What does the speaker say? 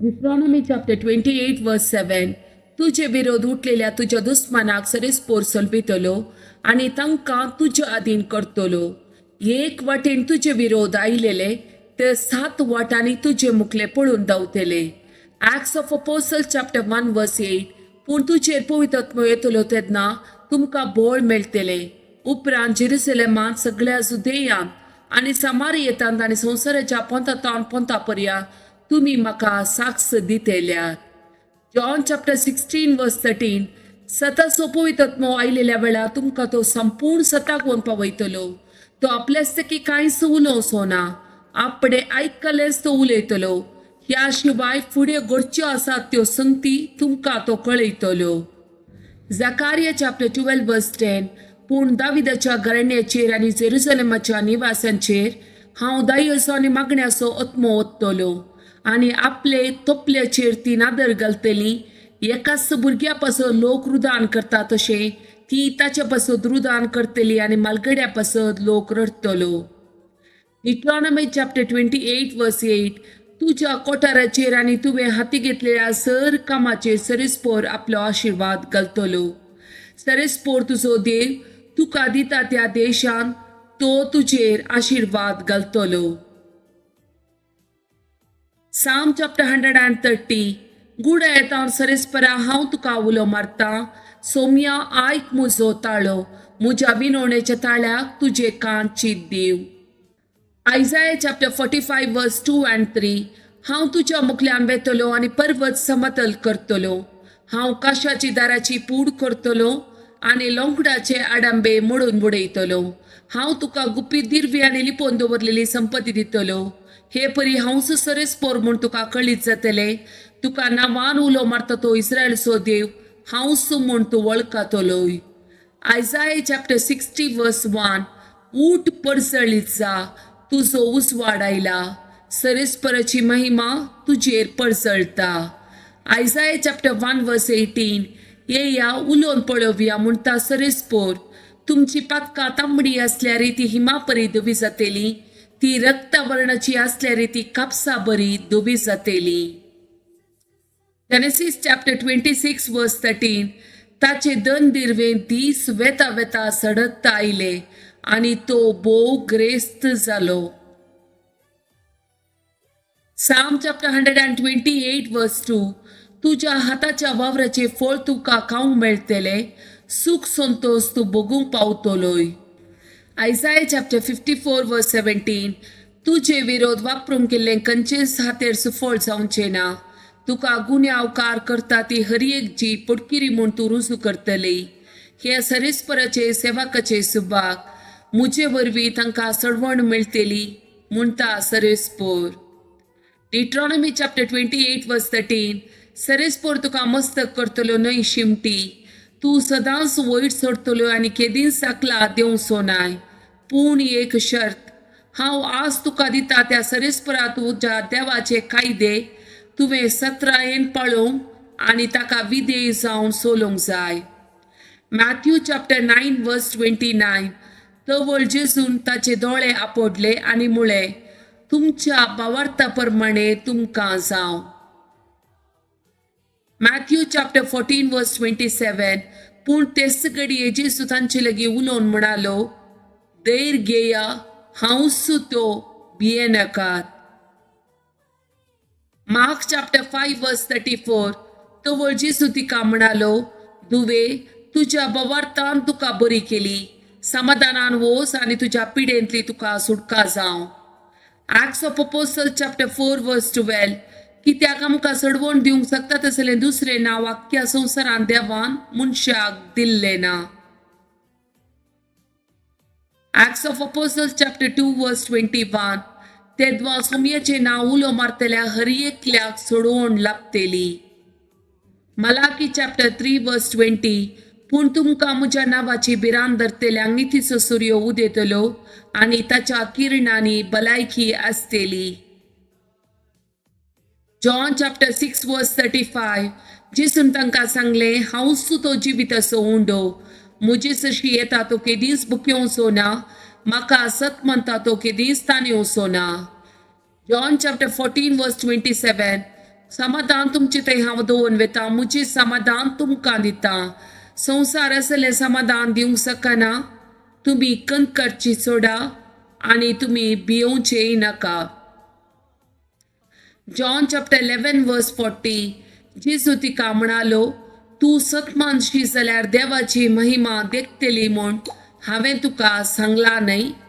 Deuteronomy chapter 28 verse 7. तुजे विरोध उठलेल्या तुज्या दुस्मानाक सरेस्पोर सोलपितलो आनी तांकां तुज्या अधीन करतलो. एक वाटेन तुजे विरोध आयलेले ते सात वाटांनी तुजे मुखले पळून धांवतले. Acts of Apostle chapter 1 verse 8. पूण तुजेर पवित्र येतलो तेन्ना तुमकां बळ मेळटलें. उपरांत जेरुसलेमांत, सगळ्या जुदेयांत आनी समारियेतांत आनी संवसाराच्या पोंतातावन पोंता पर्यंत तुमी म्हाका साक्ष दितेल्यात. John chapter 16 verse 13. सताचो पवित्र आयलेल्या वेळार तुमकां तो संपूर्ण सताक व्हरून पावयतलो. तो आपल्याच कांयच उलोवचो ना, आपणे आयकलेंच तो उलयतलो. ह्या शिवाय फुडें घडच्यो आसात त्यो संगती तुमकां तो कळयतलो. Zechariah chapter 12 verse 10. पूण दाविदाच्या घराण्याचेर आनी जेरुसलेमाच्या निवासांचेर हांव दयेचो आनी मागण्याचो आत्मो ओततलो आनी आपले तोपल्याचेर ती नादर घालतली. एकाच भुरग्या पासत लोक रुदान करता तशें ती ताचे पासत रुदान करतली आनी मालगड्या पासत लोक रडटलो. Deuteronomy chapter 28 verse 8. तुज्या कोठाराचेर आनी तुवें हाती घेतलेल्या सर कामाचेर सरेस्पोर आपलो आशिर्वाद घालतलो. सरेस्पोर तुजो देव तुका दिता त्या देशान तो तुजेर आशिर्वाद घालतलो. Psalm chapter 130. गुडायतान सरेस्परा हांव तुका उलो मारता, सोम्या आयक म्हजो ताळो, म्हज्या विनवणेच्या ताळ्याक तुजे कान चीत दिव. Isaiah chapter 45 verse 2 and 3. हांव तुज्या मुखल्यान वेतलो आनी पर्वत समतल करतलो. हांव काशाची दाराची पूड करतलो आनी लोंकडाचे आडंबे मोडून उडयतलो. हांव तुका गुपीत दिरवी आनी लिपोवन दवरलेली संपत्ती दितलो. हे परी हांव सरेस्पोर म्हूण तुका कळीत जातलें. तुका नांवान उलो मारता तो इस्रायलचो देव हांवच म्हूण तूं वळखतलोय. Isaiah chapter 60 verse 1. ऊठ परजळीत जा, तुजो उजवाड आयला, सरेस्पराची महिमा तुजेर परजळटा. Isaiah chapter 1 verse 18. येया उलोवन पळोवया म्हणटा सरेस्पोर, तुमची पातकां तांबडी आसल्यार ती हिमा परी धवी जातली, ती रक्तवर्णाची आसल्यार ती कापसा बरी धवी जातली. Genesis chapter 26 verse 13. ताचे दन दिरवे दीस वेता वेता सडत आयले आनी तो भोव ग्रेस्त जालो. Psalm chapter 128 verse 2. तुज्या हाताच्या वावराचे फळ तुका खावंक मेळटले, सूख संतोश तूं भोगूंक पावतलोय. Isaiah chapter 54 verse 17. तुजे विरोध वापरूंक केल्लें खंयचेच हातेर सुफळ जावचें ना. तुका गुन्यांवकार करता ती हर एक जी पोटकिरी म्हूण तूं रुजू करतली. हे सरेस्पराचे सेवकाचे सुभाग, म्हजे वरवीं तांकां सडवण मेळटली म्हणटा सरेस्पोर. Deuteronomy chapter 28 verse 13. सरेस्पोर तुका मस्तक करतलो न्हय शिमटी. तूं सदांच वयर चडटलो आनी केदींच सकला देंवचो नाय. पूण एक शर्त, हांव आज तुका दिता त्या सरेस्परा तुज्या देवाचे कायदे तुवें सत्रायेन पाळोवंक आनी ताका विधेय जावन चलोवंक जाय. Matthew chapter 9 verse 29. तवळ जेजून ताचे दोळे आपडले आनी म्हळें, तुमच्या भावार्था प्रमाणे तुमकां जावं. Matthew chapter 14 verse 27. पूण तेच घडये जेजू तांचे लागीं उलोवन म्हणालो, धैर्य घेया, हांवच तो, भियेनाकात. Mark chapter 5 verse 34. तवळ जेजू तिका म्हणालो, धुवे, तुज्या भावार्थान तुका बरी केली, समाधानान वोस आनी तुज्या पिडेंतली तुका सुटका जावं. Acts of Apostle chapter 4 verse 12. कित्याक आमकां सडवण दिवंक शकता तसलें दुसरें नांव आख्ख्या संवसारांत देवान मनशाक दिल्लें ना. Acts of Apostle chapter 2 verse 21. तेदवा सोमयेचें नांव उलो मारतल्या हर एकल्याक सोडोवन लाबतली. Malachi chapter 3 verse 20. पूण तुमकां म्हज्या नांवाची भिरांत धरतल्यांक नितीचो सुर्यो उदेतलो आनी ताच्या किरणांनी भलायकी आसतली. John chapter 6 verse 35. जेजून तांकां सांगलें, हांवच तो जिविताचो उंडो, म्हजे सरशी येता तो केदींच भुकेवचो ना, म्हाका सत म्हणटा तो केदींच तानेवचो ना. John chapter 14 verse 27. समाधान तुमचे थंय हांव दवरून वेता, म्हजें समाधान तुमकां दिता. संवसार असलें समाधान दिवंक शकना. तुमी कणकणची सोडा आनी तुमी भियोवचेय नाका. John chapter 11 verse 40. जेजू तिका म्हणालो, तूं सतमानशी जाल्यार देवाची महिमा देखतली म्हूण हांवें तुका सांगलां न्हय?